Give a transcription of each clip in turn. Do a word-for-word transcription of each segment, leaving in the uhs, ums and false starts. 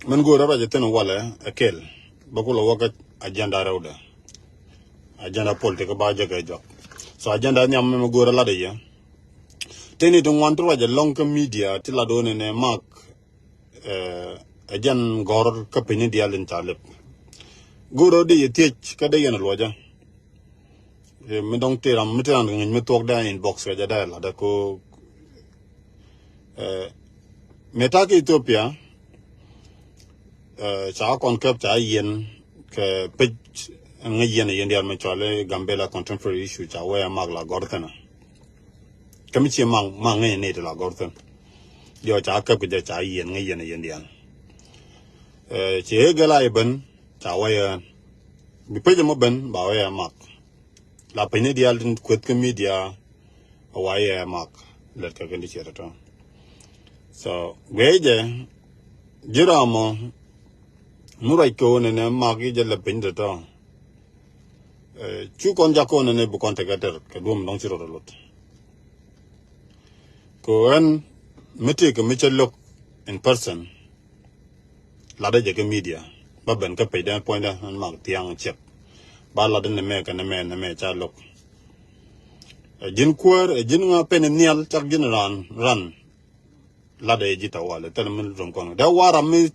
Min go̱o̱rä ruac ɛ thin walɛ ɛ kɛl bä kulɛ wä kä agenda rɛwdɛ. Agenda politik ba jɛ kɛ jɔk. So agenda nhiam mi mi go̱o̱rä latdɛ yɛ. Tëë ni ti ŋuan ti ruac ɛlɔ̱ŋ kä media ti lat ɣöö nɛnɛ mak ɛ jɛn gɔ̱r kä piny ni diaal in ca lip. Go̱o̱rä di yɛ thiec kä dee yɛn luɔcä. Mi dɔ̱ŋ ti ram mi ti ran kɛ ŋi̱ny mi thuɔk dee inbox kɛ jɛ dee latdɛ ko. Mɛ ta̱a̱ kä Ethiopia ca kɔn kɛp ca yiɛn kɛ pec. Ɛn ŋäc yiɛn a yɛn diaal mi cɔal i̱ Gambela contemporary issue ca wee a mak la gɔr thi̱n. Kä mi ci mak mak ŋäc ni ti la gɔr thi̱n. Diɔ ca kɛp kɛ jɛ ca yiɛn ŋäc yiɛn a yɛn diaal. Ci ëë gɛl a i̱ ben ca wee ɛn bi pec ɛmɔ ben ba wee a mak. La piny ni diaal tin kueth kä media a wa yɛ mak lɛt kɛ kɛn ti ciɛ tɔtɔ. So guiɛ jɛ ji̱ ram mɔ mi ruac kɛ wä nɛnɛ mak i̱ jɛ lɛ piny tɔtɔ. Cu kɔn jak kɛ wä nɛnɛ bi kɔn tekɛ tɛr kɛ duɔ̱m dɔ̱ŋ ci rot a lot. Kɛ wä ɛn mi tëëkɛ mi cɛ lo̱k in person. Latdä jɛ kä media ba ben kä pecdä puɔ̱nydä ɛn mak thiaŋ ciɛk. Ba latdä nɛ mɛ kɛ nɛ mɛ nɛ mɛ ca lo̱k. Ɛ ji̱n kuäär ɛ ji̱n ŋa pen in nhial cak ji̱n ran ran. Latdä jɛ ji̱ tawali thil mi rom kɔn dee waram mi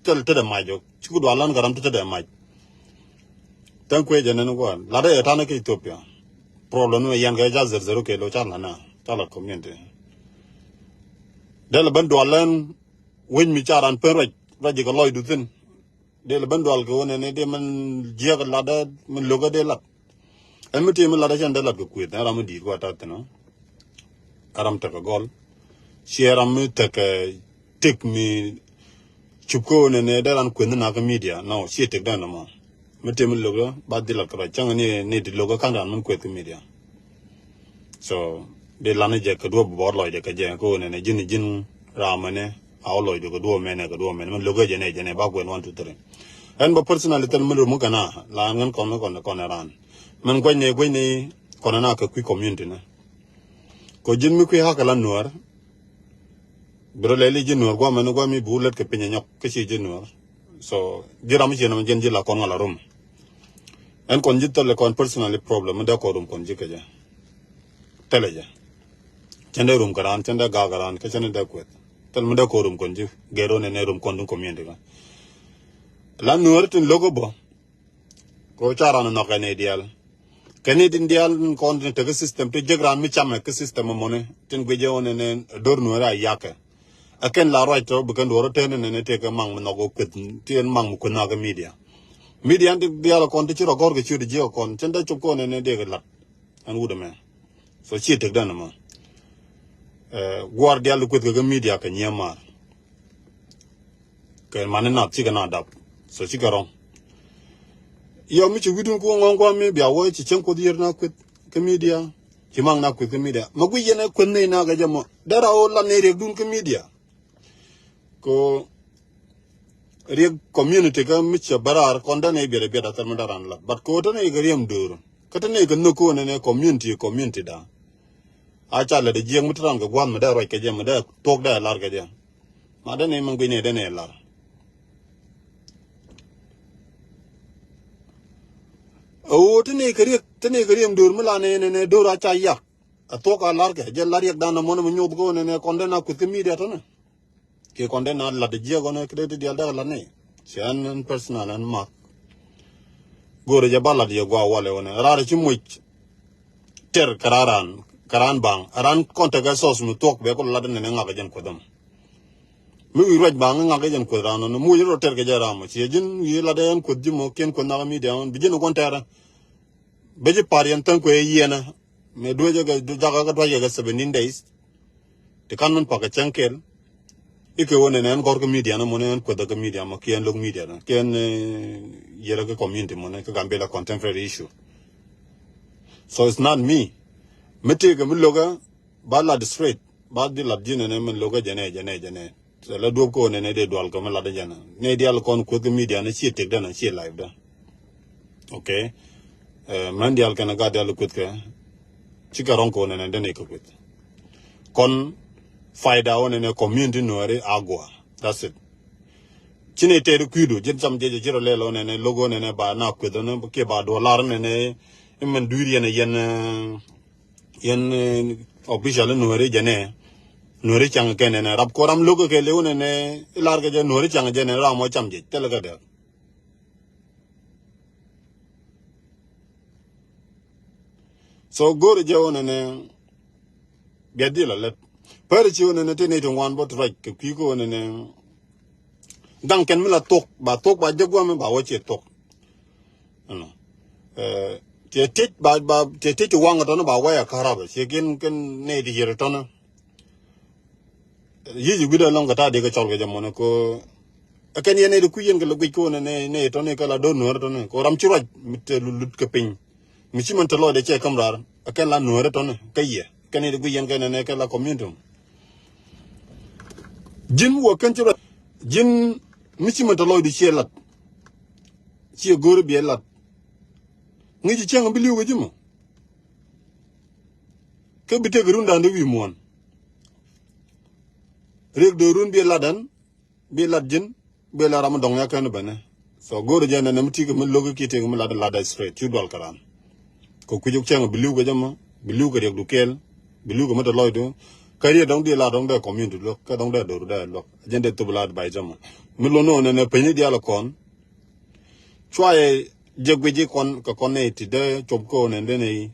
thil tetdɛ mac jɔ. Ci ku dual lan kɛ ram tetdɛ mac. Thank you jɛ nɛn guɔ latdä jɛ tanɛ kä Ethiopia. Problem ni mɛ yɛn kɛ ca zɛr zɛr kɛ lo ca latnɛ ca lat community. Dee lɛ ben dual lɛn wec mi ca ran pen ruac ruac jɛ kɛ lɔcdu thi̱n. Dee lɛ ben dual kɛ wä nɛnɛ dee min jiɛk latdä min lo̱kä dee lat. Ɛn mi tëë mi latdä cɛn dee lat kɛ kuëth ɛn ram mi di̱i̱t kua ta̱a̱ thi̱n ɔ. Ɛ ram tekɛ gɔl ciɛ ram mi tekɛ tëk mi cup kɛ wä nɛnɛ dee ran kuëth ni nakä media nɔ ciɛ tëk dee nɔmɔ. Mi tëë mi lo̱kä ba dhil lat kɛ ruac cäŋ ni ni ti lo̱kä ka̱n ran min kuëth kɛ media. So di lan jɛ kɛ duɔ̱p bɔr lɔcdɛ kɛ jɛ kɛ wä nɛnɛ ji̱n ji̱n ram mɛnɛ a wä lɔcdɛ kɛ duɔ̱p mɛnɛ kɛ duɔ̱p mɛnɛ mɛn lo̱kä jɛ nɛ jɛ nɛ ba kuɛn one two three. Ɛn bä personally thil mi rom mi kɛn a la ɛn ŋän kɔn kɔn kɔn ɛ ran mɛn gua̱cnɛ gua̱cnɛ kɔn ɛ na kɛ kui̱ community nɛ. Kɛ ji̱n mi kui̱ hakɛ la nuäär. Bi rɔ lɛli ji̱ nuɔr guamɛ ni guami bi wulät kɛ piny anyɔk kä ci ji̱ nuɔr. So ji̱ ram ci nɔmɔ ji̱n ji̱ la kɔn ŋa la rum. Ɛn kɔn ji̱ thɛlɛ kɔn personally problem mi dee kɔn rum kɔn ji̱ kɛ jɛ. Thɛlɛ jɛ cɛn dee rum kɛ raan cɛn dee gaak kɛ raan kä cɛn dee kueth. Thɛl mi dee kɔn rum kɔn ji̱ gɛr ɣän ɛn ɛ rum kɔn duŋ community kä. La nuɔr tin lo̱k ɛ bɔ. Kɛ ɣöö ca ran nhɔk kɛ nɛy diaal. Kɛ ni tin diaal tin kɔn tin te kä system ti jek ran mi camɛ kä system ɛmɔni tin guic jɛ ɣän ɛn ɛ do̱r nuɔri a yakɛ. Ɛ kɛn la ruac tɔ bi kɛn duɔr ɔ tɛn ɛn ɛn ɛ tëëkɛ maŋ mi nhɔk ɔ kueth ti ɛn maŋ mi kueth nhɔk kä media. Media ɛn ti diaal ɛ kɔn ti ci rɔ gɔr kɛ ciöt jiɛk ɛ kɔn cin dee cop kɔn ɛn ɛ dee kɛ lat. Ɛn wut ɛmɛ. So ci tek dɛn ɛmɔ. Guar diaal di kueth kɛ kä media kɛ nyiɛ maar. Kɛ mani nath cikɛ na dap. So cikɛ rɔŋ. Yɔ mi ci wi̱dun ku ŋɔŋ kuam mi bia wä ci cieŋ kuoth yier na kueth kä media. Ci maŋ na kueth kä media ma guic yɛn ɛ kueth nɛy na kɛ jɛ mɔ dee ra ɣöö lat nɛy riɛkdun kä media. Ko riɛk community kä mi cɛ bä raar kɔn dee nɛy biɛt ɛ biɛt a thɛl mi dee ran lat but ko te nɛy kɛ riɛm döör. Kä te nɛy kɛ nhök ko nɛnɛ community community da. A ca lät ɛ jiɛk mi te ran kɛ gua̱th mi dee ruac kɛ jɛ mi dee thuɔk dee lar kɛ jɛ. Ma dee nɛy mɛn guic nɛy dee nɛy lar. Ɣöö te nɛy kɛ riɛk te nɛy kɛ riɛm döör mi la nɛy nɛnɛ döör a ca yak. A thuɔk a lar kɛ jɛ lar riɛk dan a mɔn mi nyoth ko nɛnɛ kɔn dee na kuth kä media tɔnɛ. Kiɛ kɔn dee na lat jiɛk ɣɔn kä dee ti diaal dee kɛ lat nɛy. Ci ɛn ɛn personal ɛn mak. Go̱o̱rɛ jɛ ba lat yɛ gua̱a̱ walɛ ɣɔn ɛ raar ci moc. Tɛr kɛ raan raan kɛ raan baŋ ɛ raan kɔn tekɛ source mi thuɔk bɛ kɔ lat nɛn ɛ ŋak ɛ jɛn kueth ɛmɔ. Mi wi̱i̱ ruac baŋ ɛ ŋak ɛ jɛn kueth raan nɔn moc rɔ tɛr kɛ jɛ ram mɔ ci ɛ ji̱n wi̱i̱ lat ɛ ɛn kueth ji̱ mɔ kiɛn kueth ŋak ɛ media ɣɔn bi ji̱n ɛ guɔn tɛrɛ. Bɛ ji̱ par yɛn thäŋ kuɛ yiɛnɛ. Mɛ duecä kɛ jakä kɛ duackɛ kɛ seventeen days. Ti kan min pakä cäŋ kɛl. Ikɛ wä nɛnɛ ɛn gɔr kä media ni mɔnɛ ɛn kueth kä media mɔ kiɛn lo̱k media ni kiɛn yɛrɛ kä community mɔnɛ kä Gambela contemporary issue. So it's not me. Mi tëëkɛ mi lo̱kä ba lat straight ba di lat ji̱ nɛnɛ min lo̱kä jɛnɛ jɛnɛ jɛnɛ. Cɛ la duɔp kä wä nɛnɛ dee dual kä mi lat jɛn nɛ dial kɔn kueth kä media ni ci tek dɛn ci live dɛ. Okay. Mɛn dial kɛn gat dial kueth kɛ ci kɛ rɔŋ kä wä nɛnɛ dɛn ikä kueth. Kɔn faida wä nɛnɛ community nuɛri agua. That's it. Ci ni tɛɛt kui̱du ji̱n cam jɛ jɛ ci rɔ lɛl ɔ nɛnɛ lo̱k ɔ nɛnɛ ba na kueth ɔ nɛ kiɛ ba duɔlar nɛnɛ. Imɛn dui̱r yɛn ɛ yɛn ɛ, yɛn ɛ, official nuɔ̱ri jɛ nɛ. Nuɔ̱ri caŋ kɛ nɛnɛ rap kɔ ram lo̱k kɛ lewä nɛnɛ ilar kɛ jɛ nuɔ̱ri caŋ jɛ nɛ ram ɔ cam jɛ thilɛ kɛ dɛr. So go̱o̱rɛ jɛ wä nɛnɛ biɛt di la lät. Pär ci wä nɛnɛ ti ni ti ŋuan bä ti ruac kɛ kui̱ kä wä nɛnɛ. Gaŋ kɛn mi la thok ba thok ba jɛ guam ba wä ciɛ thok. Ɛnɔ. Ɛ, tiɛ tic ba, ba, tiɛ tic ti waŋ tɔni ba wä ya karabɛ ciɛ kin kin ni ti yɛr tɔni. Yic i̱ gui̱dɛ lɔŋ kɛ ta̱a̱ diɛ kɛ cɔl kɛ jɛ mɔnɛ ko. Ɛ kɛn yɛn nɛy ti kui̱ yɛn kɛ lɛ guic ko nɛ nɛ tɔni kɛ la do̱r nuɔ̱ɔ̱r tɔni ko ram ci ruac mi te lut lut kɛ piny. Mi ci mɛn te lɔcdɛ cɛ käm raar ɛ kɛn la nuɔ̱ɔ̱r tɔni kɛ yɛ kɛn nɛy ti guic yɛn kɛ nɛ nɛ kɛ la community. Ji̱n wä kɛn ci ruac ji̱n mi ci mɛn te lɔcdu ciɛ lat. Ciɛ go̱o̱r biɛ lat. Ŋi̱ci cäŋ bi li̱w kɛ ji̱ mɔ. Kä bi tek run da̱ŋ di wi̱i̱ muɔ̱ɔ̱n. Riɛk do̱o̱run bi lat ɛn bi lat ji̱n bi lat ram mi dɔ̱ŋ ya kɛn bɛnɛ. So go̱o̱rɛ jɛ nɛnɛ mi ti̱i̱ kɛ mi lo̱k ki ti̱i̱ kɛ mi lat lat straight cu dual kɛ ran. Kɛ kui̱c cäŋ bi li̱w kɛ jɛ mɔ bi li̱w kɛ riɛkdu kɛɛl bi li̱w kɛ mi te lɔcdu. Kä riɛk dɔ̱ŋ di lat dɔ̱ŋ dee community luäk kä dɔ̱ŋ dee do̱r dee luäk jɛn dee thop lat bay jɛ mɔ. Mi lo̱n nɔ nɛnɛ peny ni diaal kɔn. Cuayɛ jɛ guic ji̱ kɔn kɛ kɔn nɛy ti dee cop kä wä nɛn dee nɛy.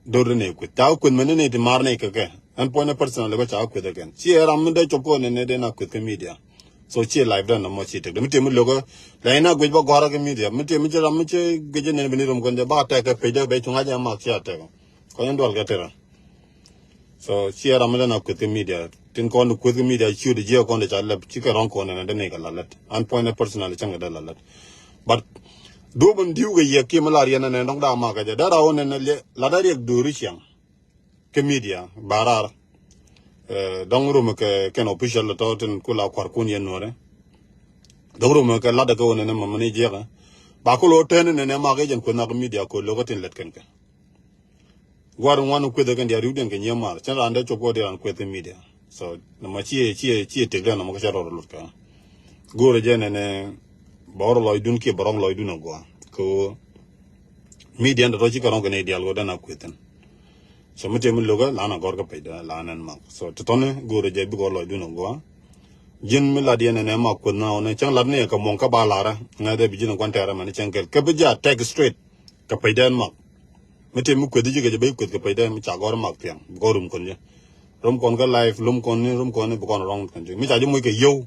Dor dee nɛy kueth ca kueth mɛn dee nɛy ti maar nɛy kɛ kɛ. Ɛn puɔ̱ny ni personal bä ca kueth ɛ kɛn ci ɛ ram mi dee cop kä wä nɛn dee na kueth kä media. So ci live dee nɔmɔ ci tek dee mi tiɛ mi lokä. La in a guic bä gɔ̱rä kä media mi tiɛ mi ci ram mi ci guic jɛ nɛn bi ni rom kɔn jɛ ba tɛk kɛ pec dee bɛ cuŋ a jɛ mak ci a tɛk. Kɔn in dual kɛ tera. So ciɛ ram mi dee na kueth kä media tin kɔn kueth kä media ciu de jiɛ kɔn de ca lɛp ci kɛ rɔŋ kɔn nɛ dee ni kɛ la lɛt an puɔ̱ny nɛ personal cäŋ kɛ dee la lɛt. But duɔp in diu kɛ yɛ kiɛ mi la riɛn nɛ dɔŋ daa ma kɛ jɛ dee ra wä nɛ nɛ la dee riɛk duuri ciɛŋ. Kä media ba raar. Dɔŋ rum kɛ kɛn official tɔ tin ku la kuar kun yɛ nuɔrɛ. Dɔŋ rum kɛ lat kɛ wä nɛ nɛ mɛ mɛ ni jiɛk. Ba ku lo tɛn nɛ nɛ ma kɛ jɛn kueth na kɛ media ko lo kɛ tin lɛt kɛn kɛ. Guar ŋuan kueth kɛn diaal riwdiɛn kɛ nyiee mar cɛn raan dee cop kɔ diaal raan kueth kä media. So nɔmɔ ciɛ ciɛ ciɛ tek dee nɔmɔ kä cɛ rɔɔd lut kä. Go̱o̱rɛ jɛ nɛnɛ bɛ wä rɔ lɔcdun kiɛ bɛ rɔŋ lɔcdun agua kɛ ɣöö media ni tɔ̱tɔ̱ ci kɛ rɔŋ kɛ nɛy diaal ɣöö dee na kueth thi̱n. So mi tëë mi lo̱kä la na gɔ̱r kä pecdä la nɛn mak so ti tɔ̱ni go̱o̱rɛ jɛ bikɛ wä lɔcdun agua. Ji̱n mi lat yɛn nɛnɛ mak kueth na wä ni cäŋ lat ni kɛ muɔ̱ŋ kä ba larä ŋäth dee bi ji̱n kuan tɛɛrä mani cäŋ kɛl kä bi jɛ a tɛk straight. Kɛ pecdɛn mak mi tëë mi kueth ji̱ kɛ jɛ ben kueth kɛ pecdɛn mi ca gɔ̱r mak thiaŋ bi kɔn rum kɔn jɛ. Rum kɔn kä live lum kɔn ni rum kɔn ni bi kɔn rɔŋ kɔn jɛ mi ca ji̱ moc kɛ yio̱w.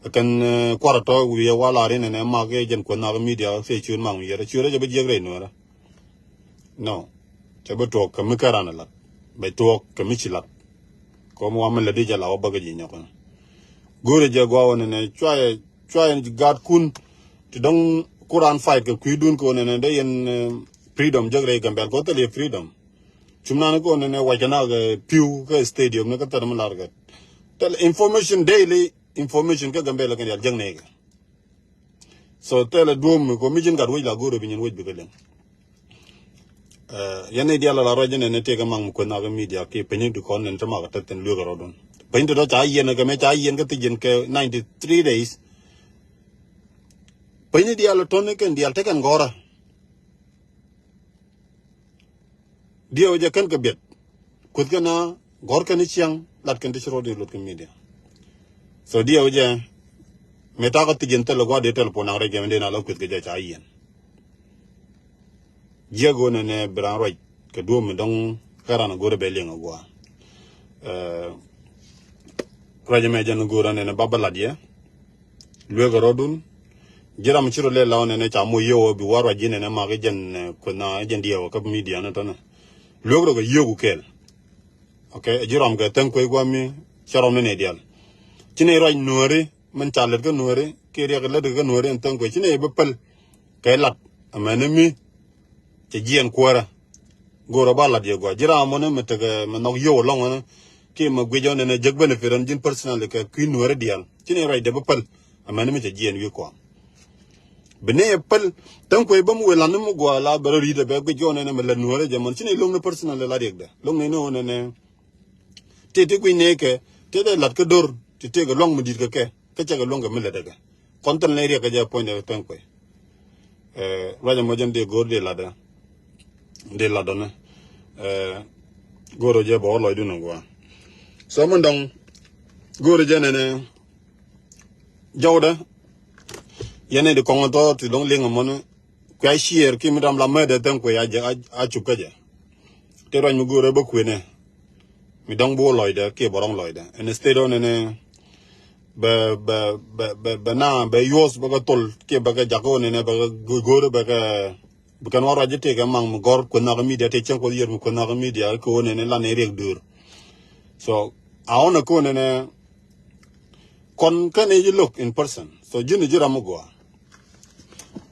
Kɛn kuarɛ tɔ wi̱i̱ ɛ wal a rin ɛnɛ mak ɛ jɛn kueth nak media thie ciöt mak mi yɛrɛ ciöt ɛ jɛ bi jiɛk rɛy nuɛrɛ. No. Cɛ bi tuɔɔk kɛ mi kä ran ɛ lat bɛ tuɔɔk kɛ mi ci lat. Kɔm wa mi lät i̱ jɛ la wä bäkɛ ji̱ nyɔk. Go̱o̱rɛ jɛ gua̱a̱ wä nɛnɛ cuayɛ cuayɛ gaat kun ti dɔ̱ŋ ku raan fight kɛ kui̱dun kɛ wä nɛnɛ dee yɛn freedom jek rɛy Gambɛl kɛ wä thil yɛ freedom. Cum nan kɛ wä nɛnɛ wac kɛ nak pi̱w kɛ stadium ni kä thil mi lar kɛ thil information daily information kä Gambɛl kɛ dial jek nɛy kɛ. So thilɛ duɔ̱ɔ̱m mi kɔ mi ji̱n gat wec la go̱o̱r bi nyin wec bi kɛ liŋ. Yɛn ni dial la ruac jɛ nɛn ni tëëk ɛ mak mi kueth nak media ki piny ti kɔn nɛn te mak tet thin lueek rɔdun. Piny ti tɔ ca yiɛn kɛ mɛ ca yiɛn kä thi̱c ji̱n kɛ ninety three days. Piny ni dial tɔn ni kɛn dial te kɛn gɔ̱rä. Diɛw jɛ kɛn kɛ biɛt. Kueth kɛn a gɔ̱r kɛn i̱ ciaŋ lat kɛn ti ci rɔɔd i̱ luɔt kɛ media. So diɛw jɛ mëë takä thi̱c in thil gua̱a̱r di telephone naŋ rɛc jɛ mi dee na la kueth kɛ jɛ ca yiɛn. Jiɛk ɣöö nɛnɛ bi raan ruac kɛ duɔ̱ɔ̱p mi dɔ̱ŋ kä raan a go̱rɛ bɛ liɛŋ a gua̱a̱. Ruac ɛmɛ jɛn go̱o̱r anɛnɛ ba bä lat yɛ. Lueek ɛ rɔ̱dun. Ji̱ ram ci rɔ lɛ law nɛnɛ ca moc yio̱w bi wä ruac ji̱ nɛnɛ mak i̱ jɛn kueth na i̱ jɛn diɛw kä media ni tɔnɛ. Lueek rɔ kɛ yio̱w kɛɛl. Ok, ji̱ rɔm kɛ Thäŋ Kuey guami cɛ rɔm ni nɛ diaal. Ci nɛ ruac nuääri min ca lät kä nuääri kiɛ riɛk lät kä nuääri in Thäŋ Kuey ci nɛ bi päl. Kɛ lat amäni mi cɛ jiɛn kuäärä. Go̱o̱rä ba lat yɛ gɔaa ji̱ ram mɔni mi tekɛ mi nhɔk yio̱w ɛlɔ̱ŋ ɛni. Kiɛ mi guic ɔn ɛn ɛ jek benefit ɛn ji̱n personally kɛ kui̱ nuääri diaal ci nɛ ruac dee bi päl. Amäni mi cɛ jiɛn wi̱i̱ kɔam. Bi nɛ päl Thäŋ Kuey bä mi wëë lat ni mi gɔaa la bɛ rɔ ri̱t ɛ bɛ guic ɔn ɛn ɛ mi lät nuääri jɛ mɔn ci nɛ lo̱ŋni personally la riɛkdɛ lo̱ŋni ni ɔn ɛn ɛ. Tëë ti guic nɛ kɛ tëë dee lat kä do̱r ti tëë kɛ luaŋ mi di̱t kɛ kɛ. kä cɛ kɛ luäŋ kɛ mi lɛ däkɛ. Kɔn thil ni riɛk kɛ jɛ puɔ̱ny dɛ pɛn kuɛ. Ruac ɛmɔ jɛn dee go̱o̱r dee latdɛ. Dee latdɛ ni go̱o̱r jɛ bɛ wä lɔcdun ɛ gua̱a̱. So min dɔŋ go̱o̱r jɛ nɛnɛ jɔwdɛ. Yɛn ni di kɔŋ thɔ ti dɔŋ liŋ ɛmɔni. Kuɛ share ki mi dam la mɛdɛ thɛn kuɛ a cuk kä jɛ. Te ruac mi go̱o̱rɛ bä kuenɛ mi dɔŋ bi wä lɔcdɛ kiɛ bɛ rɔŋ lɔcdɛ. And instead ɔ nɛnɛ bɛ bɛ bɛ bɛ bɛ na bɛ yuɔth bɛ kɛ thol kiɛ bɛ kɛ jak ɔ nɛnɛ bɛ kɛ go̱o̱rɛ bɛ kɛ bi kɛn wä ruac ji̱ tëëkɛ maŋ mi gɔr kueth nhɔk media tëë cieŋ kuɔth yiër mi kueth nhɔk media kɛ ɣöö nɛnɛ lan ɛ riɛk duur. So a ɣɔn ɛ kɛ ɣöö nɛnɛ kɔn kɛn ɛ ji̱ lo̱k in person. So ji̱n ɛ ji̱ ram mi gɔaa.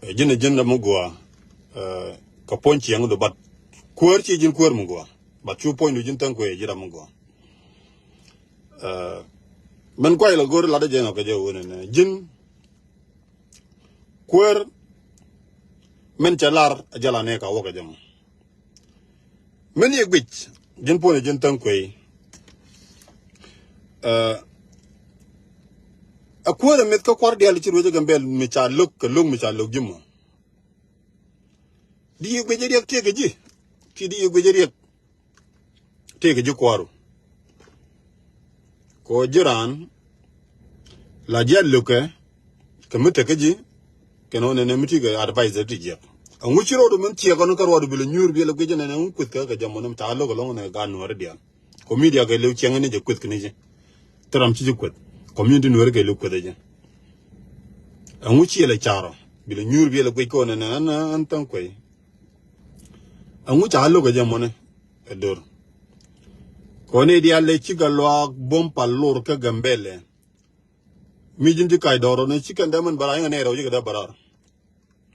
Ɛ ji̱n ɛ ji̱n ram mi gɔaa. Kɛ puɔ̱ny cieŋ du bat kuäär ci ji̱n kuäär mi gɔaa. Bat cu puɔ̱ny du ji̱n thäŋ kuëë ji̱ ram mi gɔaa. Mɛn kuay la go̱o̱ri lat ɛ jɛ ŋɔ kɛ jɛ ɣöö nɛnɛ ji̱n kuäär mɛn cɛ lar a jɛ la nɛ ka wä kɛ jɛ ŋɔ. Mɛn yɛ guic ji̱n puɔ̱nɛ ji̱n thäŋ kuey. Ɛ kuäär ɛ mith kä kuar diaal ci ruecä Gambɛl mi ca lo̱k kɛ lo̱k mi ca lo̱k ji̱ mɔ. Di yɛ guic riɛk tëëkɛ ji̱ ki di yɛ guic riɛk tëëkɛ ji̱ kuaru. Kɛ ɣöö ji̱ raan la ji̱ a lo̱kɛ kɛ mi tekä ji̱ kɛn ɣän nɛnɛ mi ti kɛ advisor ti jiɛk. Ɛŋu ci rɔɔdu min ciɛk ɣän kä ruɔɔdu bi lɛ nyuur bi lɛ guic nɛnɛ ɛŋu kueth kɛ kɛ jɛ mɔnɛ mi ca lo̱k ɛlɔŋ nɛ gaat nuɔ̱ɔ̱ri diaal. Kɔ media kɛ lëw ciɛŋ ni jɛ kueth kɛ ni ji̱. Thil ram ci ji̱ kueth. Community nuɔ̱ɔ̱ri kɛ lëw kueth ɛ jɛ. Ɛŋu ci lɛ carɔ bi lɛ nyuur bi lɛ guic kɛ ɣän nɛnɛ ɛn ɛn thäŋ kuey. Ɛŋu ca lo̱k ɛ jɛ mɔnɛ ɛ dor. Kɔn i̱ diaal lɛ cikɛ luaak buɔ̱m pal lor kä Gambɛlɛ. Mi ji̱n ti kac dɔɔr ni cikɛ dee mɛn bäraar iŋɛ nɛɛrɛ wä cikɛ dee bäraar.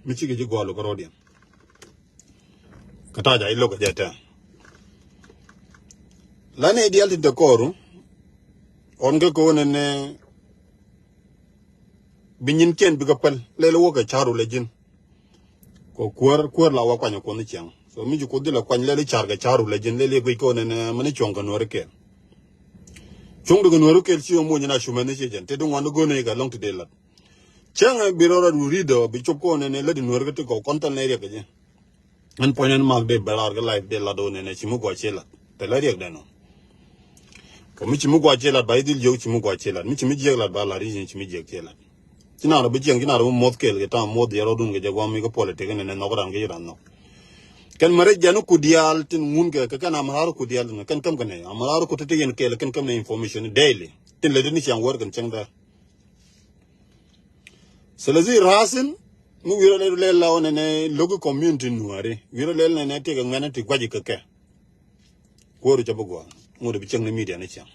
Mi cikɛ ji̱ gɔal kä rɔɔdiɛn. Kä ta̱a̱ ca i̱ lo̱k ɛ jɛ tɛ̈. La nɛy diaal tin te kɔɔru ɣɔn kä ko̱n ɛn bi nyin kiɛn bikɛ päl lɛl wä kɛ ca̱ru lɛ ji̱n. Kɔ kuäär kuäär la wa kuany kuɔnh ni ciaŋ. So mi ci kuoth dhil a kuany lɛl i̱ car kɛ ca̱ru lɛ ji̱n lɛl i̱ guic kɔn ɛn mani cuɔ̱ŋ kɛ nuɔ̱ri kɛɛl. Cuɔ̱ŋ di kɛ nuɔ̱ri kɛɛl ci ɣä muɔ̱ny na cumɛ ni ci jɛn te di ŋuan di go̱n ni kɛ lɔŋ ti dee lat. Cäŋ ɛ bi rɔr a du ri dɔ bi cop kɔn ɛn lät di nuɔ̱ri kɛ ti kɔ kɔn thɛl ni riɛk kɛ ji̱. Ɛn puɔ̱ny ɛn mak dee bɛ lar kɛ life dee lat ɣöö nɛnɛ ci mi gua̱c ci lat thilɛ riɛk dɛn ɔ. Kɛ mi ci mi gua̱c ci lat ba i̱ dhil jiök ci mi gua̱c ci lat mi ci mi jiɛk lat ba lar i̱ ci mi jiɛk ci lat. Ci nar bi cieŋ ci nar bi muɔth kɛɛl kɛ ta̱a̱ muɔth yɛ rɔɔdun kɛ jɛ gua̱a̱m mi kɛ politik nɛnɛ nhɔk ran kɛ ci ran nhɔk. Kɛn mɛ rɛc jɛn ku diaal tin ŋun kɛ kɛ kɛn amarar ku diaal tin kɛn käm kɛ nɛ amarar ku te te yɛn kɛɛl kɛn käm nɛ information daily tin lɛ ti ni ciaŋ wär kɛn cäŋ däär. Thilɛ dhi ra̱a̱thin mi wi̱rä lɛl lɛl la ɣän nɛnɛ lo̱ki community nuääri wi̱rä lɛl nɛnɛ tëëkɛ ŋuɛ̈nä ti gua̱c kɛ kɛ. Kuäär ca bi gua̱a̱ ŋot bi cieŋ ni media ni ciaŋ.